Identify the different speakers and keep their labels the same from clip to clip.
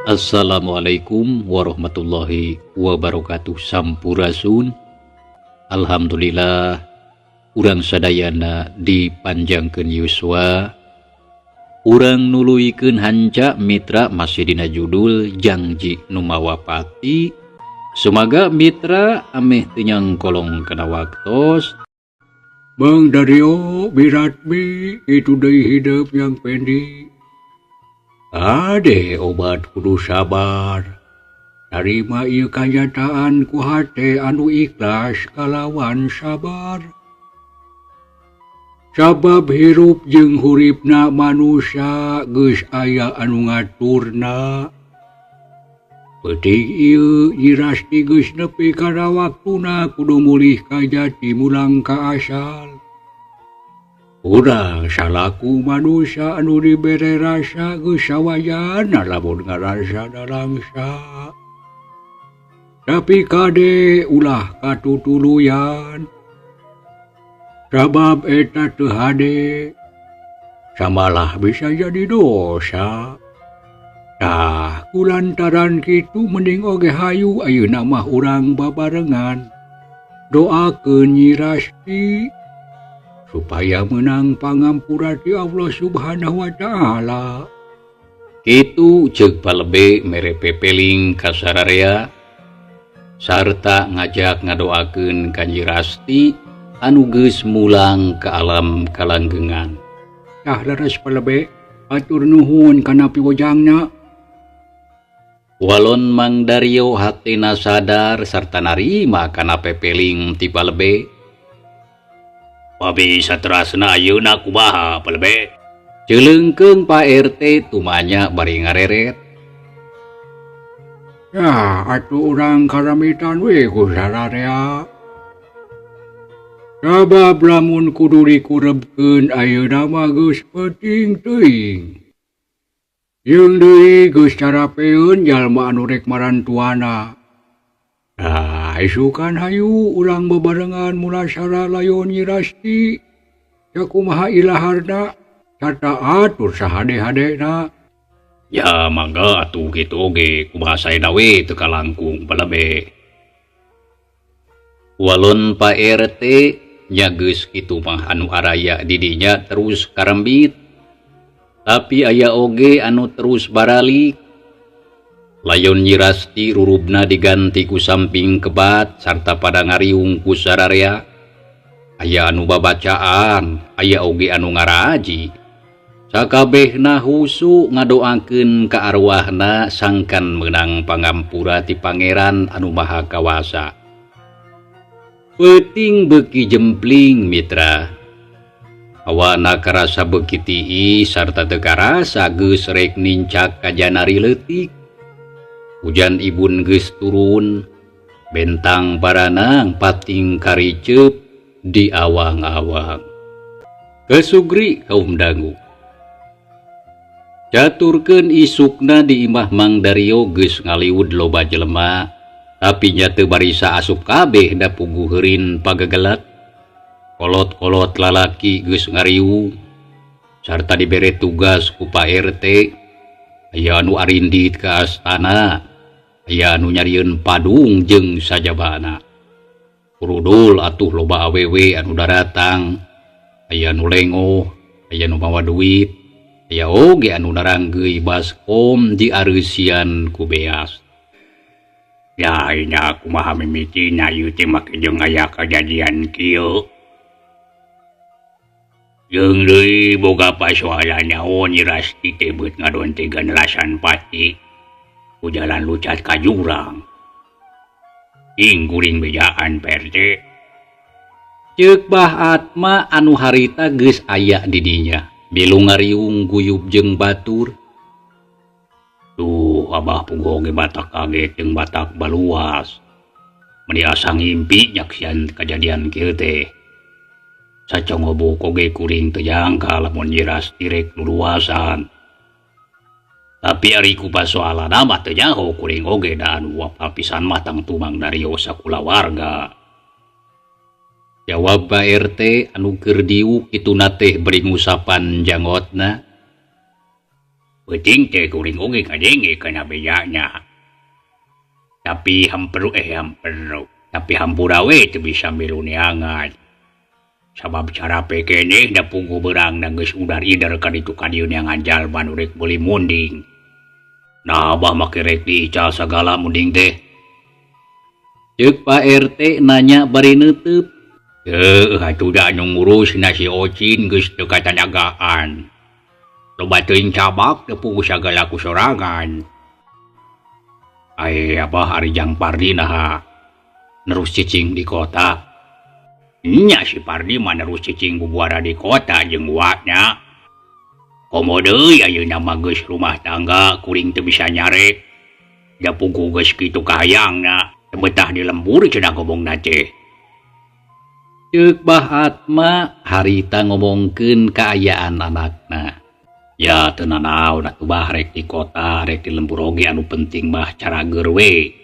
Speaker 1: Assalamualaikum warahmatullahi wabarakatuh. Sampurasun. Alhamdulillah urang sadayana dipanjangkeun yuswa, urang nuluykeun hanca mitra masih dina judul Jangji Nu Mawa Pati. Sumaga mitra ameh teu nyangkolong kana waktos.
Speaker 2: Bang Dario Biratmi itu deui hidup yang pendek. Ade obat kudu sabar. Tarima ieu kanyataan ku hate anu ikhlas kalawan sabar. Sabab hirup jeung huripna manusia geus aya anu ngaturna. Peuting ieu Nyi Rasti geus nepi kana waktuna kudu mulih ka jati mulang ka asal. Urang salaku manusia anu dibere rasa geus sawayana lamun ngarasa nalangsa. Tapi kade ulah katutuluyan. Sabab eta teu hade. Samalah bisa jadi dosa. Tah kulantaran kitu mending oge hayu ayeuna mah urang babarengan. Doakeun Nyi Rasti supaya menang pangampura ti Allah Subhanahu wa Ta'ala.
Speaker 1: Kitu ceuk palebe mere pepeling ka sararea sarta ngajak ngadoakeun ka Nyi Rasti anu geus mulang ka alam kalanggengan.
Speaker 2: Tah leres palebe, atur nuhun kana piwejangna.
Speaker 1: Walon Mang Dario hatena sadar sarta narima kana pepeling ti palebe. Babi saterasna ayeuna kumaha palebe? Celeungkeung Pak RT tumanya bari ngareret.
Speaker 2: Ya, atuh urang karamitan we ku sararea. Sabab lamun kudu dikurebkeun ayeuna mah geus peuting teuing. Jeung deui geus carapeun jalma anu rek marantuana. Nah, isukan hayu urang bebarengan mulasara layon Nyi Rasti. Sakumaha ilaharna sarta atur sahade-hadena.
Speaker 1: Ya mangga atuh kitu oge kumaha saena we teu kalangkung palebe. Walon Pak RT nya geus kitu mah anu araya di dinya terus karembit. Tapi aya oge anu terus baralik. Layon Nyi Rasti rurubna diganti ku samping kebat sarta pada ngariung ku sararea. Aya anu babacaan, aya oge anu ngaraji. Sakabehna husu ngadoakeun ka arwahna sangkan meunang pangampura ti Pangeran anu Maha Kawasa. Peuting beuki jempling mitra. Awana karasa beuki tiis sarta teu karasa geus rek nincak ka janari leutik. Hujan ibun geus turun, bentang paranang pating kariceup di awang-awang. Kesugri kaum dangu. Caturkeun isukna di imah Mang Dario geus ngaliwud loba jelema, tapi nya teu barisa asup kabeh da puguh heurin pagagelat. Kolot-kolot lalaki geus ngariung sarta dibere tugas ku Pak RT. Aya anu arindit ka astana, aya anu nyarieun padung jeung sajabana. Kurudul atuh loba awewe anu daratang, aya anu lengoh, aya anu mawa duit, aya oge anu naranggeuy baskom diareusian ku beas. Ya nya kumaha mimitina ieu teh make jeung aya kajadian kieu. Jeung deui boga pasoalan nyaho Nyi Rasti teh beut ngadontegan lasan pati ku jalan lucat ka jurang. Ing kuring bejaan Pak RT. Ceuk Bah Atma anu harita geus aya di dinya. Milu ngariung guyub jeung batur. Duh, abah puguh oge batak kaget jeung batak baluas. Meni asa ngimpi nyaksian kajadian kieu teh. Sacongobok oge kuring teu jangka lamun Nyi Rasti rek luluasan. Tapi ari ku pasoalanna mah teu nyaho kuring oge da anu apal pisan mah tangtu Mang Dario sakulawarga. Jawab Pak RT anu keur diuk kituna teh bari ngusapan jangotna.
Speaker 2: Peuting teh kuring oge ngadenge kana bejana. Tapi hamperu tapi hampura we teu bisa milu neangan. Sabab carape keneh da puguh beurang da geus udar ider ka ditu ka dieu neangan jalma nu rek meuli munding. Nah abah make rek diical sagala munding teh.
Speaker 1: Ceuk Pak RT nanya bari neuteup.
Speaker 2: Heuh atuh da anu ngurus na si Ocin geus teu katanagaan. Loba teuing cabak teu puguh sagala ku sorangan. Ai abah ari Jang Pardi naha nerus cicing di kota. Nya si Pardi mah nerus cicing bubuara di kota jeung wakna. Komo deui ayeuna mah geus rumah tangga kuring teu bisa nyarek. Da puguh geus kitu kahayangna teu betah di lembur cenah ngomongna teh.
Speaker 1: Ceuk Bah Atma harita ngomongkeun kaayaan anakna.
Speaker 2: Ya teu nanaon atuh bah rek di kota rek di lembur oge anu penting mah carageur we.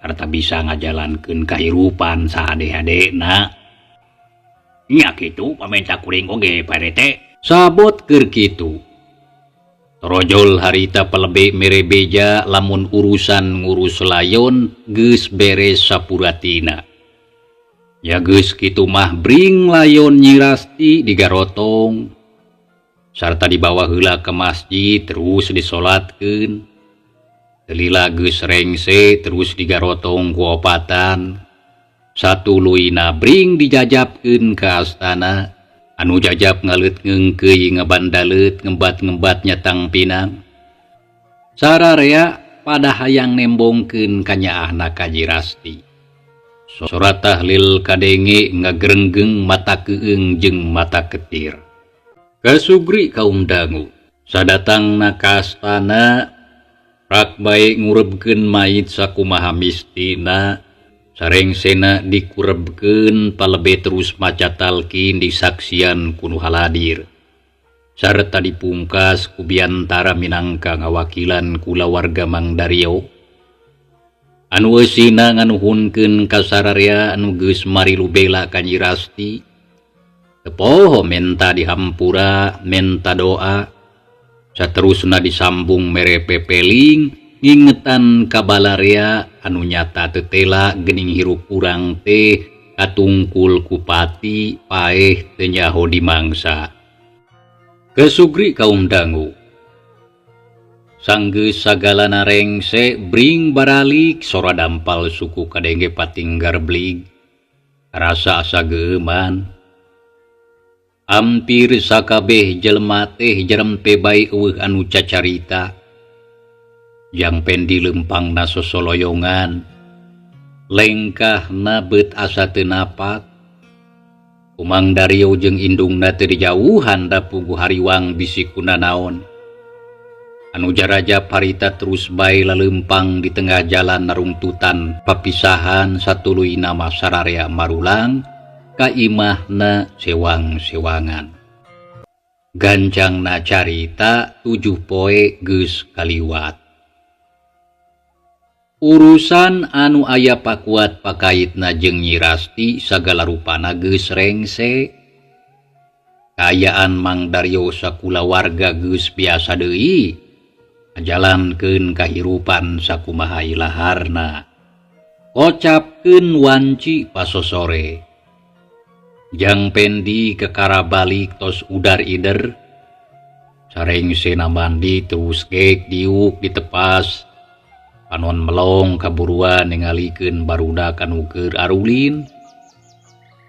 Speaker 2: Sarta bisa ngajalankeun kahirupan sahade-hadena. Nya kitu pamenta kuring oge Pak RT.
Speaker 1: Sabot keur kitu. Torojol harita palebe mere beja lamun urusan ngurus layon geus beres sapuratina. Ya geus kitu mah bring layon Nyi Rasti digarotong. Sarta dibawa heula ke masjid terus disolatkeun. Lila geus rengse terus digarotong ku opatan. Satuluyna bring dijajabkeun ka astana. Anu jajab ngaleut ngeungkeuy ngabandaleut ngembat-ngembat nyatang pinang. Sararea pada hayang nembongkeun kanyaahna ka Nyi Rasti. Sora tahlil kadenge ngagrenggeng mata keung jeung mata ketir. Kasugri kaum dangu sadatangna ka astana rak bae ngurebkeun mayit sakumaha mistina. Sarengsena dikurebkeun palebe terus maca talqin disaksian ku nu haladir. Sarta dipungkas ku biantara minangka ngawakilan kulawarga Mang Dario. Anu eusina nganuhunkeun ka sararea anu geus marilu bela ka Nyi Rasti. Teu poho menta dihampura, menta doa. Saterusna disambung mere pepeling ngingetan ka balarea anu nyata tetela geuning hirup urang teh katungkul kupati paeh teu nyaho dimangsa. Kesugri kaum dangu. Sanggeus sagalana rengse bring baralik sora dampal suku kadenge patinggar blig. Rasa asa geuman. Ampir sakabeh jelema teh jerempe bae eueuh anu cacarita. Jang Pendi lempangna sosoloyongan. Lengkahna beut asa teu napak. Umang Dario jeung indungna teu dijauhan da puguh hariwang bisi kunanaon. Anu jaraja parita terus bae lalempang di tengah jalan narungtutan papisahan satuluyna mah sararea marulang ka imahna sewang-sewangan. Gancangna carita 7 poe geus kaliwat. Urusan anu aya pakuat pakaitna jeung Nyi Rasti sagala rupana geus rengse. Kaayaan Mang Dario sakulawarga geus biasa deui. Ngajalankeun kahirupan sakumaha ilaharna. Kocapkeun wanci pasosore. Jang Pendi kekara balik tos udar ider. Sarengsena mandi terus gek diuk ditepas. Panon melong kaburuan ningalikeun barudak anu keur arulin.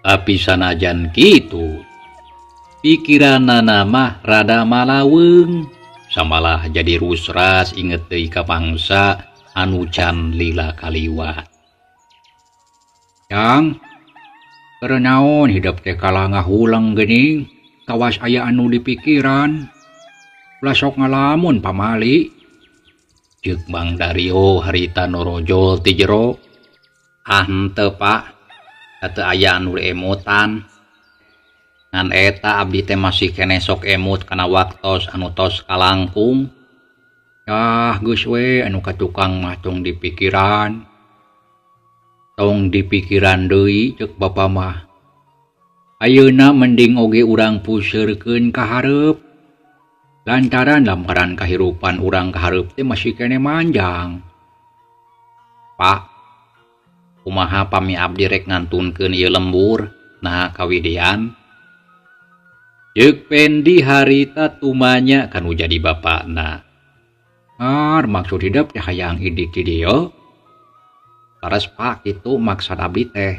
Speaker 1: Tapi sanajan kitu, pikiranana mah rada malaweung. Samalah jadi rusras inget deui ka mangsa anu can lila kaliwat.
Speaker 2: Jang, keur naon hidup teh kalangah huleng geuning, kawas aya anu dipikiran. Ulah sok ngalamun pamali.
Speaker 1: Ceuk Mang Dario harita norojol ti jero. Ah henteu Pak, teu aya anu emotan. Ngan eta abdi teh masih keneh sok emut kana waktos anu tos kalangkung.
Speaker 2: Yah geus we anu katukang mah tong dipikiran. Tong dipikiran deui ceuk bapa mah. Ayeuna mending oge urang puseurkeun ka hareup. Lantaran lambaran kahirupan urang kahareup teh masih keneh manjang.
Speaker 1: Pak, kumaha pami abdi rek ngantunkeun ieu lembur nah kawidean? Ceuk Pendi harita tumanya kanu jadi bapakna.
Speaker 2: Ar maksud hidep teh hayang indit ti dieu?
Speaker 1: Leres Pak, kitu maksud abdi teh.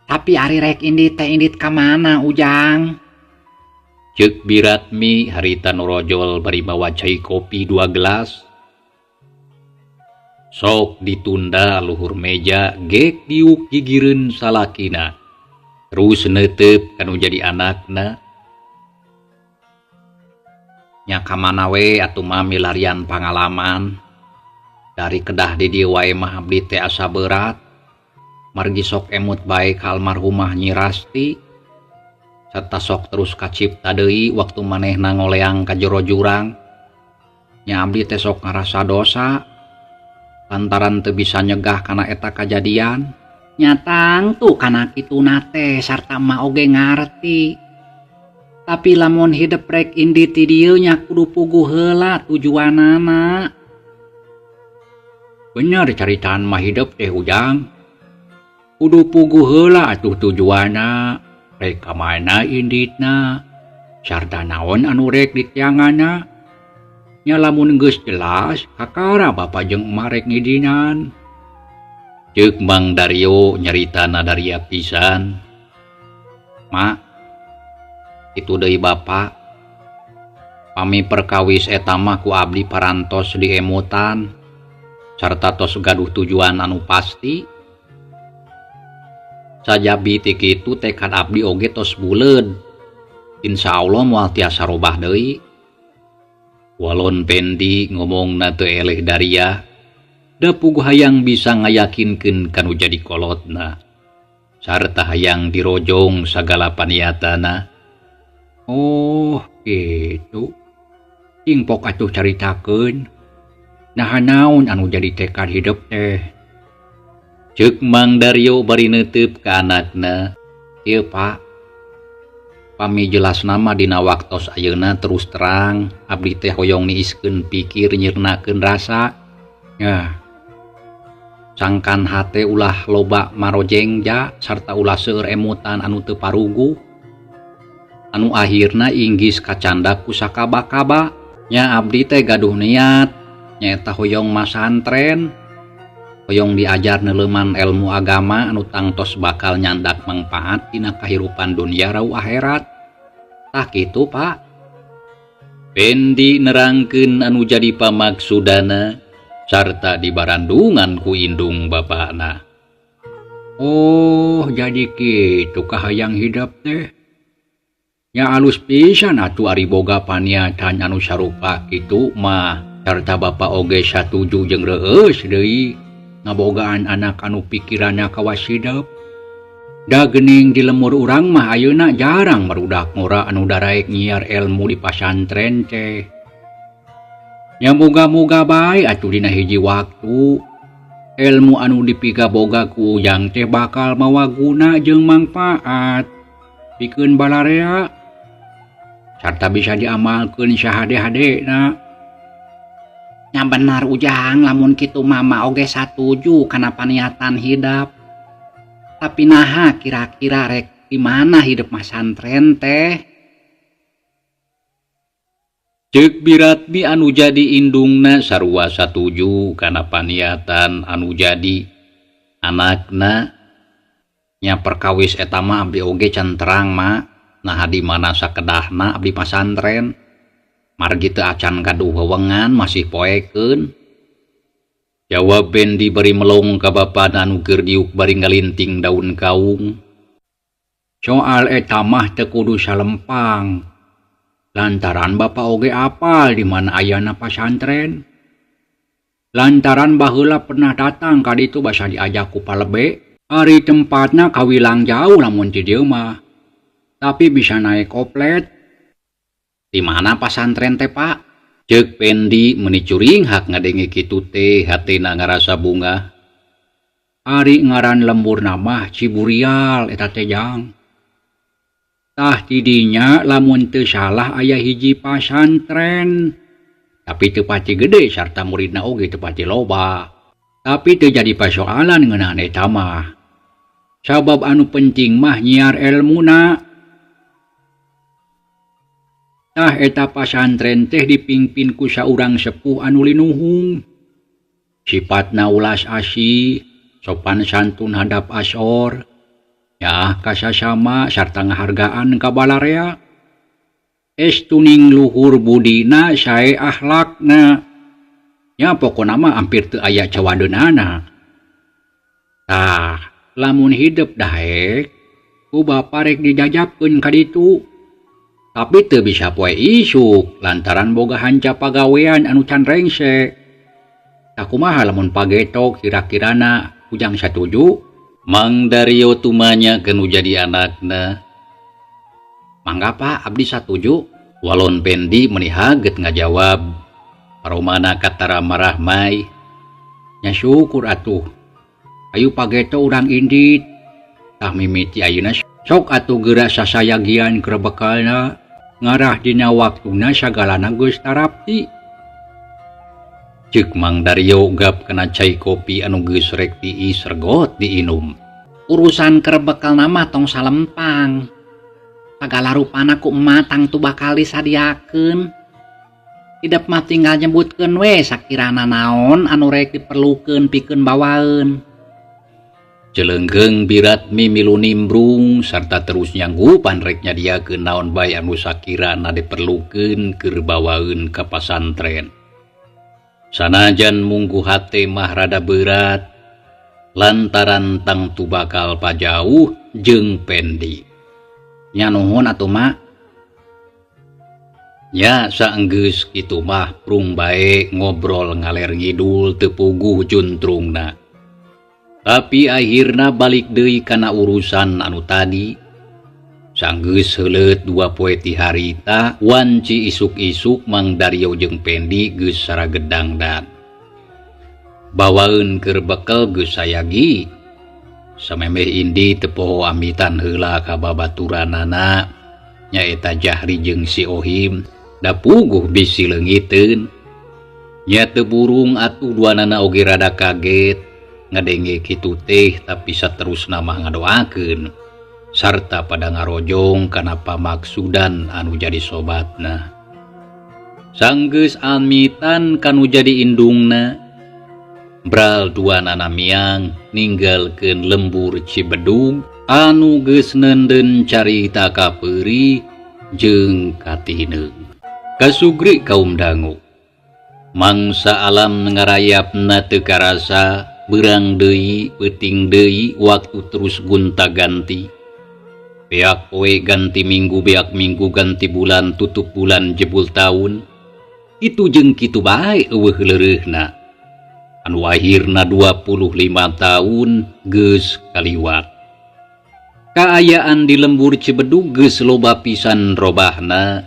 Speaker 1: Tapi ari rek indit teh indit ka mana Ujang? Ceuk Biratmi harita norojol bari mawa cai kopi 2 gelas. Sok ditunda luhur meja gek diuk gigireun salakina. Terus neuteup kanu jadi anakna. Nya ka mana we atuh mah milarian pangalaman. Dari kedah di dieu wae mah abdi teh asa berat. Margi sok emut bae ka almarhumah Nyi Rasti. Serta sok terus kacipta deui waktu manehna ngoleang ka jero jurang. Nya abdi teh sok ngarasa dosa lantaran teu bisa nyegah kana eta kajadian. Nya tangtu kana kituna teh sarta emak oge ngarti. Tapi lamun hidep rek indit ti dieu nya kudu puguh heula tujuanana.
Speaker 2: Bener caritaan mah hidep teh Ujang. Kudu puguh heula atuh tujuanna. Rek ka mana inditna, sarta naon anu rek ditianganna. Nya lamun geus jelas kakara bapa jeung emak rek ngidinan.
Speaker 1: Ceuk Mang Dario nyaritana daria pisan. Mak, itu deui bapa. Pami perkawis eta mah ku abdi parantos diemutan sarta tos gaduh tujuan anu pasti. Sajabi ti kitu tekad abdi oge tos buleud. Insya Allah moal tiasa robah deui. Walon Pendi ngomongna teu eleh daria, da puguh hayang bisa ngayakinkeun kanu jadi kolotna. Sarta hayang dirojong sagala paniatana.
Speaker 2: Oh, kitu. Cing pok atuh caritakeun. Naha naon anu jadi tekad hidep teh?
Speaker 1: Ceuk Mang Dario bari neuteup ka anakna. Ieu Pak, pami jelas nama dina waktos ayeuna terus terang abdi teh hoyong niiskeun pikir nyirnakeun rasa.
Speaker 2: Yah.
Speaker 1: Sangkan hate ulah loba marojengja sarta ulah seueur emutan anu teu paruguh. Anu akhirna inggis kacanda ku sakaba-kaba. Nya abdi teh gaduh niat nyaeta hoyong masantren. Hoyong diajar neuleman ilmu agama anu tangtos bakal nyandak mangpaat dina kahirupan dunia rau akhirat. Tah kitu Pak. Pendi nerangkeun anu jadi pamaksudana sarta dibarandungan ku indung bapakna.
Speaker 2: Oh, jadi kitu kahayang hidep teh. Nya alus pisan atuh ari boga paniatan anu sarupa kitu mah sarta bapa oge satuju jeung reueus deui ngabogaan anak anu pikiranna kawas hidep. Da geuning di lemur urang mah ayeuna jarang barudak ngora anu daraek nyiar ilmu di pasantren teh. Nya moga-moga bae atuh dina hiji waktu ilmu anu dipigaboga ku Ujang teh bakal mawa guna jeung mangpaat pikeun balarea sarta bisa diamalkeun sahade-hadena.
Speaker 1: Nya benar Ujang, lamun kitu mama oge satuju kana paniatan hidep. Tapi naha kira-kira rek di mana hidup masantren teh? Ceuk Biratmi anu jadi indungna sarua satuju kana paniatan anu jadi anakna. Nya perkawis eta mah abdi oge can terang ma, naha di mana sakedahna abdi pasantren. Margi teu acan gaduh wewengan masih poekeun. Jawab Bendi bari melong ka bapana anu keur diuk bari ngalinting daun kaung.
Speaker 2: Soal eta mah teu kudu salempang. Lantaran bapa oge apal di mana ayana pasantren. Lantaran baheula pernah datang ka ditu basa diajak ku palebe. Ari tempatna kawilang jauh lamun ti dieu mah. Tapi bisa naik koplet.
Speaker 1: Di mana pasantren teh Pak? Ceuk Pendi meuni curing hak ngadenge kitu teh hatena ngarasa bungah.
Speaker 2: Ari ngaran lemburna mah Ciburial eta teh Jang. Tah tidinya lamun teu salah aya hiji pasantren. Tapi teu pati gede sarta muridna oge teu pati loba. Tapi teu jadi pasoalan ngeunaan eta mah. Sabab anu penting mah nyiar elmuna. Tah eta pasantren teh dipingpin ku saurang sepuh anu linuhung. Sipatna ulas asih, sopan santun hadap asor. Nyaah kasasama sarta ngahargaan ka balarea. Estuning luhur budina sae akhlakna. Nya pokona mah hampir teu aya cawadeunana. Tah, lamun hidep daek, ku bapa rek dijajabkeun ka ditu. Tapi teu bisa poe isuk lantaran boga hanca pagawean anu can rengse. Tah kumaha lamun pagetok kira-kirana ujang satuju?
Speaker 1: Mang Dario tumanya kenu jadi anakna. Mangga Pak, abdi satuju. Walon Pendi meni haget ngajawab. Paromana katara marah mai.
Speaker 2: Nya syukur atuh. Ayu pageto urang indit. Tah mimiti ayeuna sok atuh geura sasayagian keur bekalna. Ngarah dina waktuna sagalana geus tarapti.
Speaker 1: Ceuk Mang Dario gap kana cai kopi anu geus rek tiis regot diinum.
Speaker 3: Urusan keur bekal mah tong salempang. Sagala rupana ku emak tangtu bakal disadiakeun. Hidep mah tinggal nyebutkeun we sakirana naon anu rek diperlukeun pikeun bawaeun.
Speaker 1: Celenggeung birat mi milu nimbrung sarta terus nyanggupan rek nyadiakeun naon bae anu sakirana diperlukeun keur bawaeun ka pasantren. Sanajan munggu hate mah rada berat lantaran tangtu bakal pajauh jeung Pendi.
Speaker 3: Nya nuhun atuh mak.
Speaker 1: Nya saenggeus kitu mah prung bae ngobrol ngaler ngidul teu puguh juntrungna. Tapi akhirna balik deui kana urusan anu tadi. Sanggeus heuleut dua poe ti harita wanci isuk-isuk Mang Dario jeung Pendi geus saragedangdan. Bawaeun keur bekel geus sayagi. Samemeh indi teu poho amitan heula ka babaturanana nyaeta Jahri jeung si Ohim da puguh bisi leungiteun. Nya teu burung atuh duanana oge rada kaget ngadenge kitu teh tapi saterusna mah ngadoakeun sarta pada ngarojong kana pamaksudan anu jadi sobatna. Sanggeus amitan kanu jadi indungna, bral duanana miang ninggalkeun lembur Cibedug anu geus neundeun carita kapeuri jeung katineung. Kasugri kaum dangu. Mangsa alam ngarayapna teu karasa, beurang deui, peuting deui, waktu terus gonta-ganti. Beak poe ganti minggu, beak minggu ganti bulan, tutup bulan jebul taun. Kitu jeung kitu bae eueuh leureuhna. Anu akhirna 25 taun geus kaliwat. Kaayaan di lembur Cibedug geus loba pisan robahna.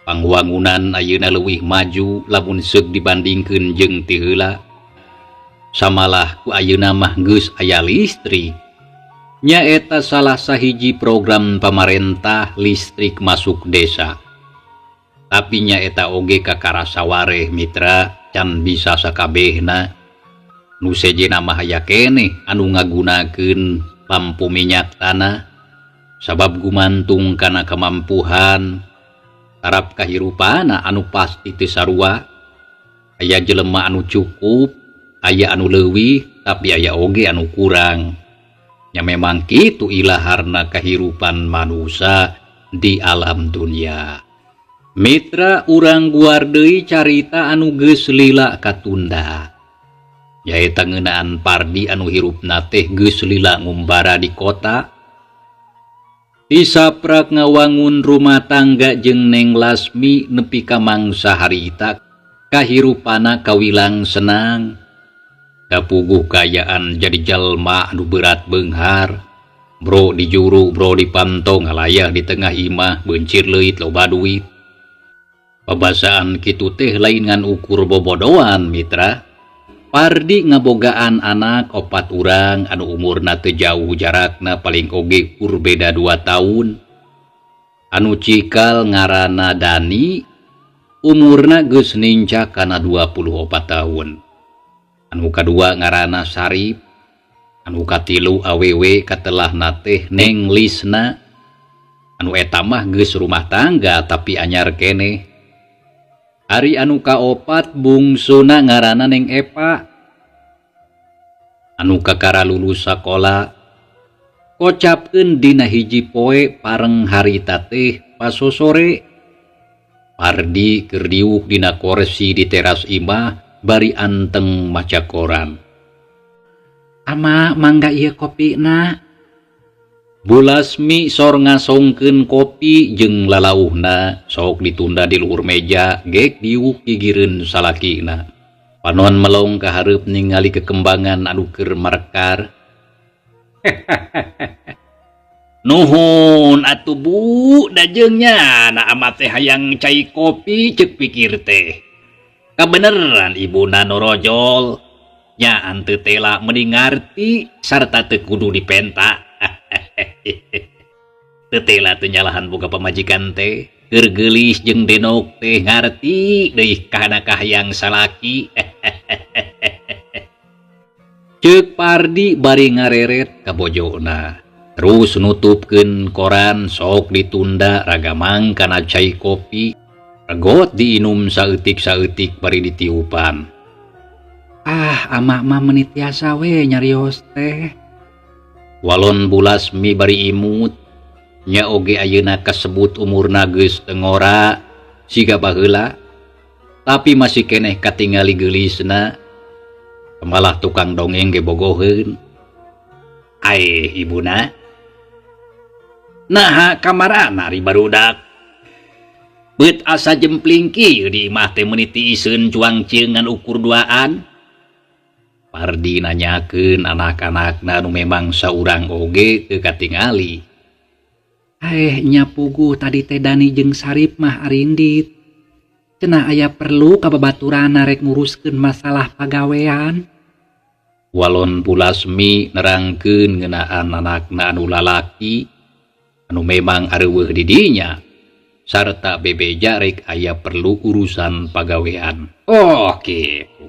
Speaker 1: Pangwangunan ayeuna leuwih maju lamun seug dibandingkeun jeung ti heula. Samalah ku ayeuna mah geus aya listrik. Nyaeta salah sahiji program pamarentah listrik masuk desa. Tapi nyaeta oge kakarasa wareh mitra can bisa sakabehna. Nu sejenna mah aya keneh anu ngagunakeun lampu minyak tanah sabab gumantung kana kamampuhan tarap kahirupana anu pasti teu sarua. Aya jelema anu cukup, aya anu leuwih, tapi aya oge anu kurang. Nya memang kitu ilaharna kahirupan manusia di alam dunia. Mitra urang guar deui carita anu geus lila katunda. Nyaeta ngeunaan Pardi anu hirupna teh geus lila ngumbara di kota. Tisaprak ngawangun rumah tangga jeung Neng Lasmi nepi ka mangsa harita kahirupana kawilang senang. Kapuguh kayaan jadi jalma anu berat beunghar. Bro di juru, bro di panto, ngalayah di tengah imah, bencir leuit loba duit. Pabasaan kitu teh lain ngan ukur bobodoan mitra. Pardi ngabogaan anak opat urang anu umurna teu jauh jarakna paling oge kur beda 2 tahun. Anu cikal ngaranna Dani, umurna geus nincak kana 24 tahun. Anu kadua ngaranna Sarip, anu katilu awewe katelahna teh Neng Lisna. Anu eta mah geus rumah tangga tapi anyar keneh. Ari anu kaopat bungsuna ngaranna Neng Epa. Anu kakara lulus sakola kocapkeun dina hiji poe pareng harita teh pasosore. Pardi keur diuk dina korsi di teras imah bari anteng maca koran.
Speaker 3: Ama mangga ieu kopina.
Speaker 1: Bulasmi sor ngasongkeun kopi jeung lalauhna sok ditunda di luhur meja gek diuk gigireun salakina. Panon melong ka hareup ningali kekembangan anu keur marekar. Nuhun atuh Bu, da jeung nya na ama teh hayang cai kopi ceuk pikir teh. Kabeneran ibuna norojol. Nya ante tela mending ngarti sarta teu kudu dipenta. Teu tela teu nyalahan boga pamajikan teh. Keur geulis jeung denok teh ngarti deui kana kahayang salaki. Ceuk Pardi bari ngareret ka bojona. Terus nutupkeun koran sok ditunda ragamang kana cai kopi. Regot diinum saeutik-saeutik bari ditiupan.
Speaker 3: Ah, ama mah meuni tiasa we nyarios teh.
Speaker 1: Walon Bulasmi bari imut. Nya oge ayeuna kasebut umurna geus teu ngora siga baheula. Tapi masih keneh katingali geulisna. Malah tukang dongeng ge bogoheun. Aeh ibuna. Naha kamarana ari barudak. Beut asa jempling kieu di imah teh meuni tiiseun cuang cieung ngan ukur duaan. Pardi nanyakeun anak-anakna nu memang saurang oge teu katingali.
Speaker 3: Aeh nya puguh tadi teh Dani jeung Sarip mah arindit. Cenah aya perlu ka babaturanna rek nguruskeun masalah pagawean.
Speaker 1: Walon Bulasmi nerangkeun ngeunaan anakna anu lalaki anu memang areuweuh di dinya sarta bebeja rek aya perlu urusan pagawean. Oh kitu.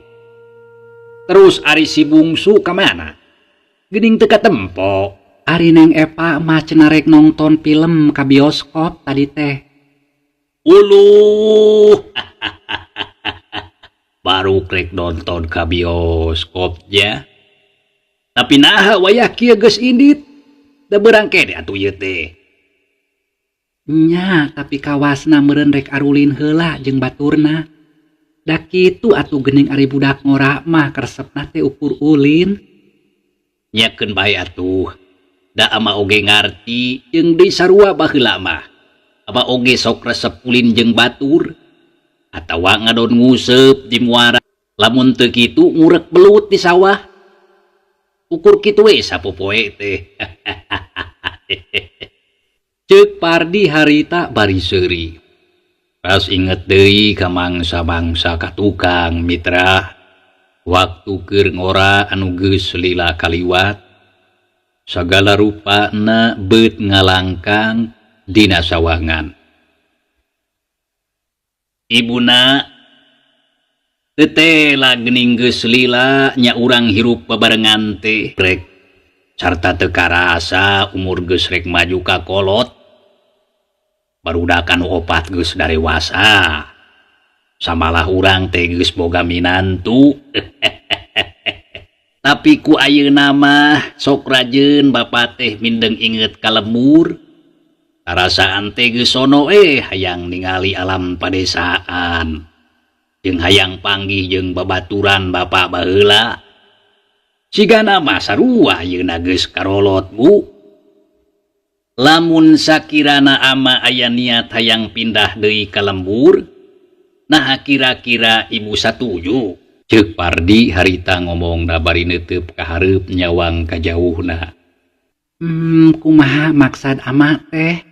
Speaker 1: Terus ari si bungsu ka mana? Geuning teu katempo.
Speaker 3: Ari Neng Epa mah cenah rek nonton film ka bioskop tadi teh.
Speaker 1: Uluh. Baru krek nonton ka bioskop ya. Tapi naha wayah kieu geus indit. Da beurang keneh atuh ieu teh.
Speaker 3: Nya, tapi kawasna meureun rek arulin heula jeung baturna. Da kitu atuh geuning ari budak ngora mah karesepna teh ukur ulin.
Speaker 1: Nyakeun bae atuh. Da ama oge ngarti jeung deui sarua baheula mah. Ama oge sok resep ulin jeung batur atawa ngadon nguseup di muara. Lamun teu kitu ngurek belut di sawah. Ukur kitu we sapopoe teh. Ceuk Pardi harita bari seuri. Pas inget deui ka mangsa-mangsa ka tukang mitra. Waktu keur ngora anu geus lila kaliwat. Sagala rupana beut ngalangkang dina sawangan. Ibuna teu tela geuning geus lila nya urang hirup babarengan teh rek sarta teu karasa umur geus rek maju ka kolot. Barudakan opat geus darewasa. Samalah urang teh geus boga minantu. Tapi ku ayeuna mah sok rajeun bapa teh mindeng inget ka lembur. Karasaan teh geus sono hayang ningali alam padesaan. Jeung hayang panggih jeung babaturan bapa baheula. Sigana mah sarua ayeuna geus karolot Bu. Lamun sakirana ama aya niat hayang pindah deui ka lembur, nah kira-kira ibu satuju. Ceuk Pardi harita ngomongna bari neuteub ka hareup nyawang kajauhna.
Speaker 3: Kumaha maksad ama teh?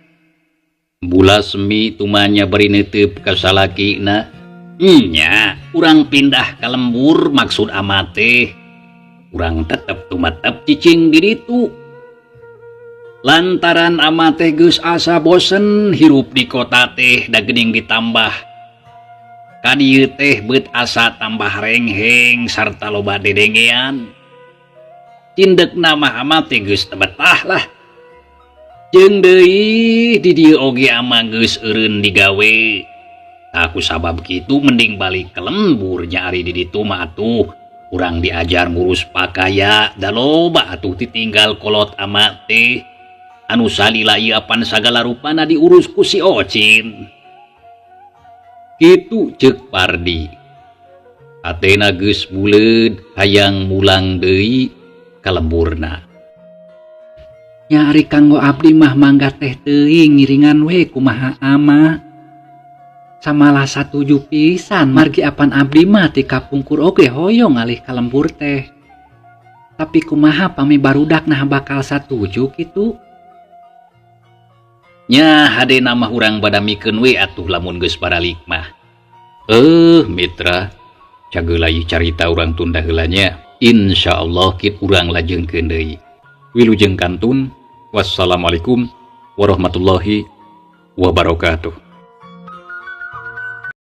Speaker 1: Bulasmi tumanya bari neuteub ka salakina. Nya. Urang pindah ka lembur maksud ama teh urang tetep tumetep cicing di ditu. Lantaran ama teh geus asa bosen hirup di kota teh da geuning ditambah ka dieu teh beut asa tambah rengheng sarta loba dedengean. Cindekna mah ama teh geus teu betah lah. Jeung deui di dieu oge ama geus eureun digawe. Tah ku sabab kitu mending balik ka lembur nya ari di ditu mah atuh urang diajar ngurus pakaya da loba atuh ditinggal kolot ama teh. Anu salila ieu apan sagala rupana diurus ku si Ocin. Kitu ceuk Pardi. Hatena geus buleud hayang mulang deui ka lemburna.
Speaker 3: Nya ari kanggo abdi mah mangga teh teuing ngiringan we kumaha ama. Samalah satuju pisan margi apan abdi mah ti kapungkur oge hoyong ngalih ka lembur teh. Tapi kumaha pami barudak nah bakal satuju kitu?
Speaker 1: Nya hadena mah urang badamikeun we atuh lamun geus baralik mah. Mitra, cageula ieu carita urang tunda heula nya. Insyaallah kit urang lajengkeun deui. Wilujeng kantun. Wassalamualaikum warahmatullahi wabarakatuh.